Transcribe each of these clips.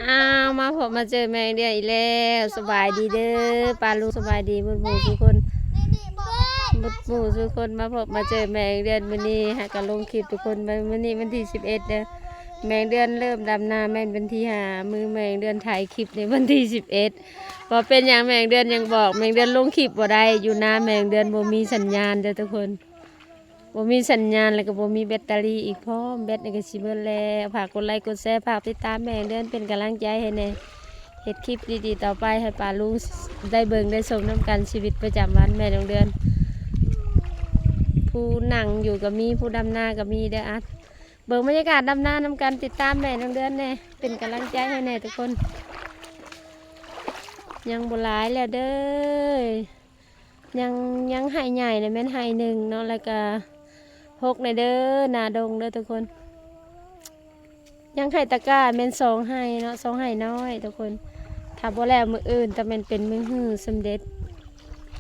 ອ້າວ ມາພົບມາເຈີແມ່ແອງເດືອນອີກແລ້ວ. ສະບາຍດີເດີປ້າລຸງ ສະບາຍດີໝົດໝູ່ສູ່ຄົນ ໝົດໝູ່ສູ່ຄົນ. ມາພົບມາເຈີແມ່ແອງເດືອນມື້ນີ້ ຫາກະລົງຄລິບທຸກຄົນ. ມື້ນີ້ວັນທີສິບເອັດເດີ ແມ່ແອງເດືອນເລີ່ມດຳນາແມ່ນວັນທີຫ້າ. ມື້ແມ່ແອງເດືອນຖ່າຍຄລິບໃນວັນທີສິບເອັດ ວ່າເປັນຫຍັງແມ່ແອງເດືອນຍັງບອກ ແມ່ແອງເດືອນລົງຄລິບບໍ່ໄດ້ ຢູ່ນາແມ່ແອງເດືອນບໍ່ມີສັນຍານເດີທຸກຄົນ. ບໍ່ມີສັນຍານ ແລ້ວກໍບໍ່ມີແບັດເຕີຣີອີກພ້ອມ. ແບັດນີ້ກໍຊິເບິດແລ້ວ. ຝາກກົດໄລກົດແຊ ຝາກຕິດຕາມແມ່ແອງເດືອນເປັນກຳລັງໃຈໃຫ້ແດ່ ເຮັດຄລິບດີໆຕໍ່ໄປໃຫ້ປ້າລຸງໄດ້ເບິ່ງໄດ້ຊົມນຳກັນ. ຊີວິດປະຈຳວັນແມ່ແອງເດືອນ ຜູ້ນັ່ງຢູ່ກໍມີ ຜູ້ດຳນາກໍມີເດີ. ອະ ເບິ່ງບັນຍາກາດດຳນານຳກັນ ຕິດຕາມແມ່ແອງເດືອນແດ່ ເປັນກຳລັງໃຈໃຫ້ແດ່ທຸກຄົນ. ຍັງບໍ່ຫຼາຍແລ້ວເດີ. ຍັງ ຍັງໄຮ່ໃຫຍ່ນະແມ່ນໄຮ່ໜຶ່ງເນາະ ແລ້ວກະຫົກໃນເດີ ນາດົງເດີທຸກຄົນ. ຍັງໄຮ່ຕະກ້າແມ່ນສອງໄຮ່ເນາະ ສອງໄຮ່ນ້ອຍທຸກຄົນ. ຖ້າບໍ່ແລ້ວມື້ອື່ນ ຕະແມ່ນເປັນມື້ຮືສຳເລັດ.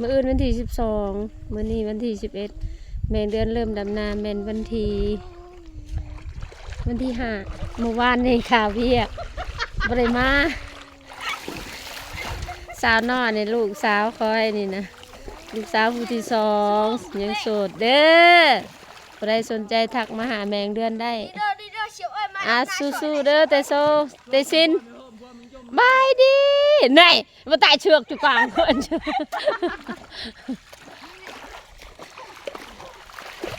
ມື້ອື່ນວັນທີສິບສອງ ມື້ນີ້ວັນທີສິບເອັດ. ແມ່ແອງເດືອນເລີ່ມດຳນາແມ່ນວັນທີ ວັນທີຫ້າ. ມື້ວານນີ້ຄາວຽກ ບໍ່ໄດ້ມາ. ສາວນ້ອຍນີ້ ລູກສາວຂ້ອຍນີ້ນະ ລູກສາວຜູ້ທີສອງ ຍັງໂສດເດີ. ຜູ້ໃດສົນໃຈທັກມາຫາແມ່ແອງເດືອນໄດ້. ອາ ສູ້ໆເດີ ເຕໂຊ ເຕຊິນ ບາຍດີ. ແນ່ ມາຕາຍເຊືອກຈຸກາງເພິ່ນ.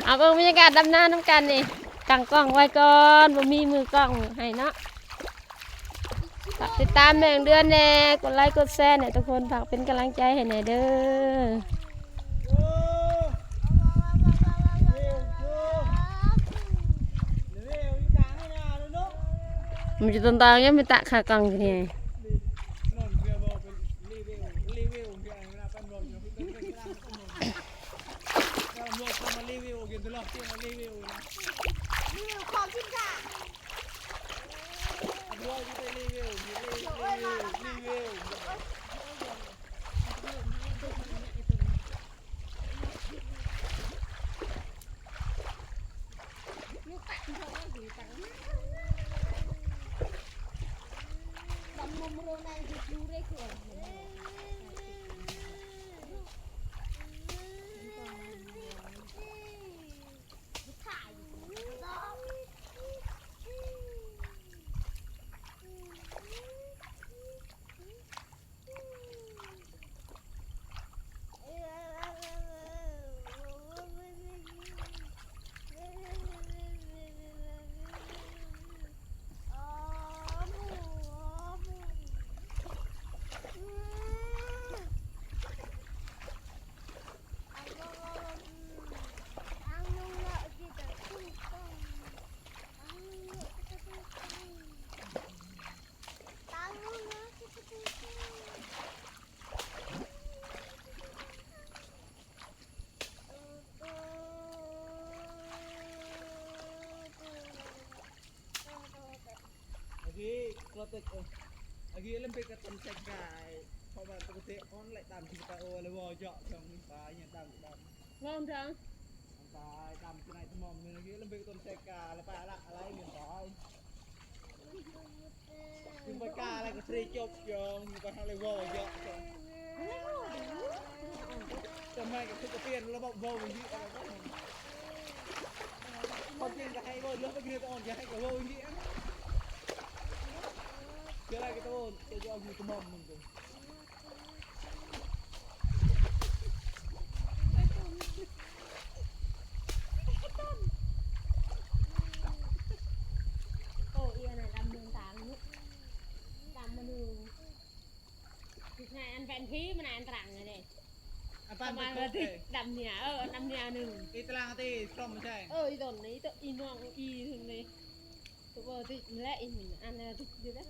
ເອົາເບິ່ງບັນຍາກາດດຳນານຳກັນນີ້. ຕັ້ງກ້ອງໄວ້ກ່ອນ ບໍ່ມີມືກ້ອງໃຫ້ເນາະ. ຝາກຕິດຕາມແມ່ແອງເດືອນແດ່ ກົດໄລກົດແຊແດ່ທຸກຄົນ ຝາກເປັນກຳລັງໃຈໃຫ້ແດ່ເດີ. ມັນຈະຕົນຕາງຍັງໄປຕະຂາກອງຢູ່ນີ້. ໂອ້ ອີອັນນັ້ນດຳເມືອງຕາງນີ້ ດຳມາໜຶ່ງ ຄືໃນອັນແຜນທີ່ມັນອັນຕະລັງນີ້ເດ້ ອັນປານເປັນກົບເດ້ ດຳເໜືອ ເອີ ດຳເໜືອໜຶ່ງ ອີຕະລັງທີ່ຊ່ອມມັນໃຊ່ ເອີ ອີຕົນນີ້ ອີນ້ອງອີເຖິງນີ້ ຕົວທີ່ແລະ ອີນີ້ ອັນນັ້ນຕິດຢູ່ເດ້.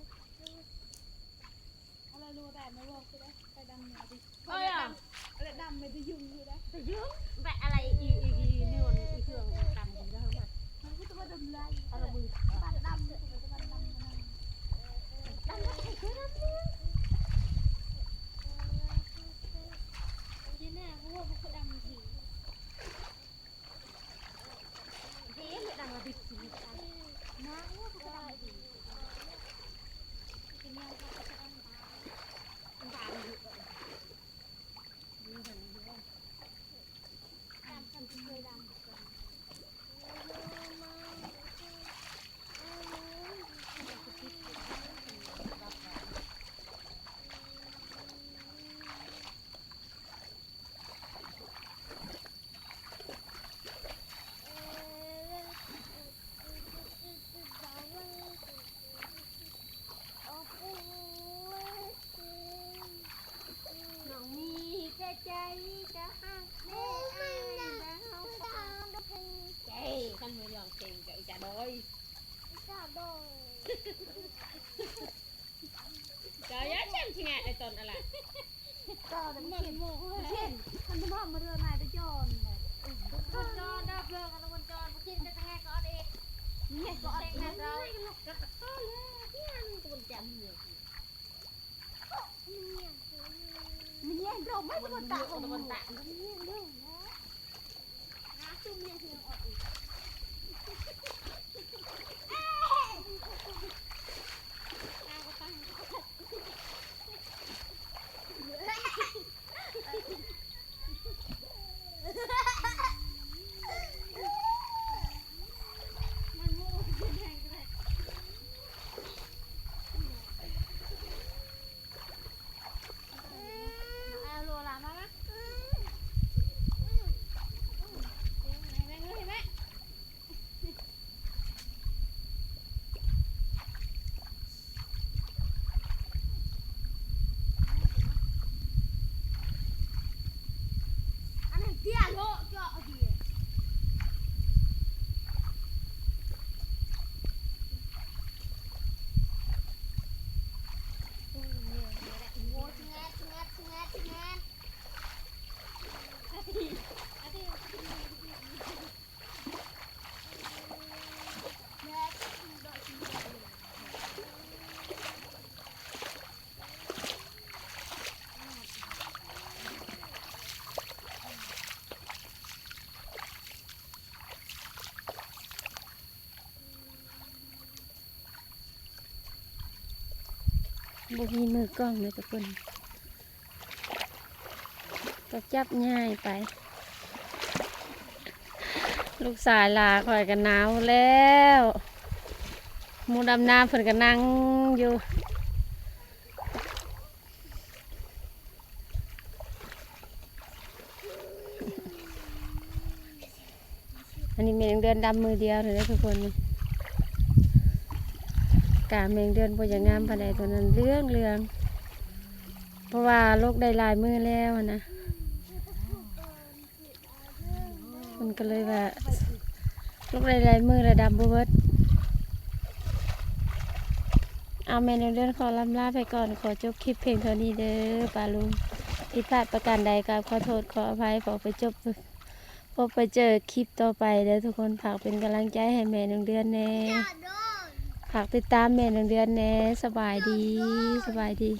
ອະໄລໂລແດດມາບອກຊິໄດ້ ໄປດຳມາດິ ເອີຍ ອະໄລດຳໄປໄດ້ຍຸງຢູ່ເດ້ ຍຸງ ແບະອະໄລອີ ອີ ອີນວນ ອີເຄື່ອງດຳເດີມາ ມັນຄືຕົວດຳໄລ ອະລະມື ປາດດຳ ດຳ ດຳ ດຳ ດຳ ເດ ດຳມາດິ ມາ ໂອ້ ດຳດີ. ນ້ອງມີແຕ່ໃຈຈະຮັກແດ່ອ້າຍດາວ. ເຈ້ ຄັນບໍ່ຮ້ອງເພງກໍອີຈາດອຍ ເຈົ້າຢ່າຈັ່ງຊິແງະໄອ້ຕົນອະລະ. ເຈົ້ານະ ມັນເຫັນ ມັນເຫັນ ມັນເຫັນ ມັນເດີນມາແຕ່ຈອນ ເອີ ຈອນດອກເລີກ ມັນຈອນ ບໍ່ກິນແຕ່ແງະກໍເອົາເອງ ແງະກໍເອົາເອງນະ. ເຈົ້າ ເຈົ້າ ເຈົ້າ ເຈົ້າ ເຈົ້າ ເຈົ້າ ເຈົ້າ ເຈົ້າ ເຈົ້າ ເຈົ້າ ເຈົ້າ ເຈົ້າ ມັນແຍງໂດມ ມັນບໍ່ຕາ ມັນແຍງໂດມ.ບໍ່ມີມືກ້ອງເດ້ທຸກຄົນ ກໍຈັບຍ້າຍໄປ. ລູກຊາຍຫຼ້າຂ້ອຍກໍໜາວແລ້ວ ໝູ່ດຳນາເພິ່ນກໍນັ່ງຢູ່. ອັນນີ້ແມ່ນາງເດືອນດຳມືດຽວເລີຍເດີທຸກຄົນ. ກາແມ່ນາງເດືອນບໍ່ຢາກງາມປານໃດ ຕອນນັ້ນເຫຼືອງໆ ເພາະວ່າລົກໄດ້ຫຼາຍມື້ແລ້ວຫັ້ນນະ. ມັນກໍເລີຍວ່າ ລົກໄດ້ຫຼາຍມື້ແລ້ວດຳບໍ່ເບິດ. ເອົາ ແມ່ນາງເດືອນຂໍລ່ຳລາໄປກ່ອນ ຂໍຈົບຄລິບພຽງເທົ່ານີ້ເດີປ້າລຸງ. ຜິດພາດປະການໃດກໍຂໍໂທດຂໍອະໄພ. ພໍໄປຈົບ ພົບໄປເຈີຄລິບຕໍ່ໄປເດີທຸກຄົນ. ຝາກເປັນກຳລັງໃຈໃຫ້ແມ່ນາງເດືອນແດ່ ຝາກຕິດຕາມແມ່ນາງເດືອນແດ່. ສະບາຍດີ ສະບາຍດີ.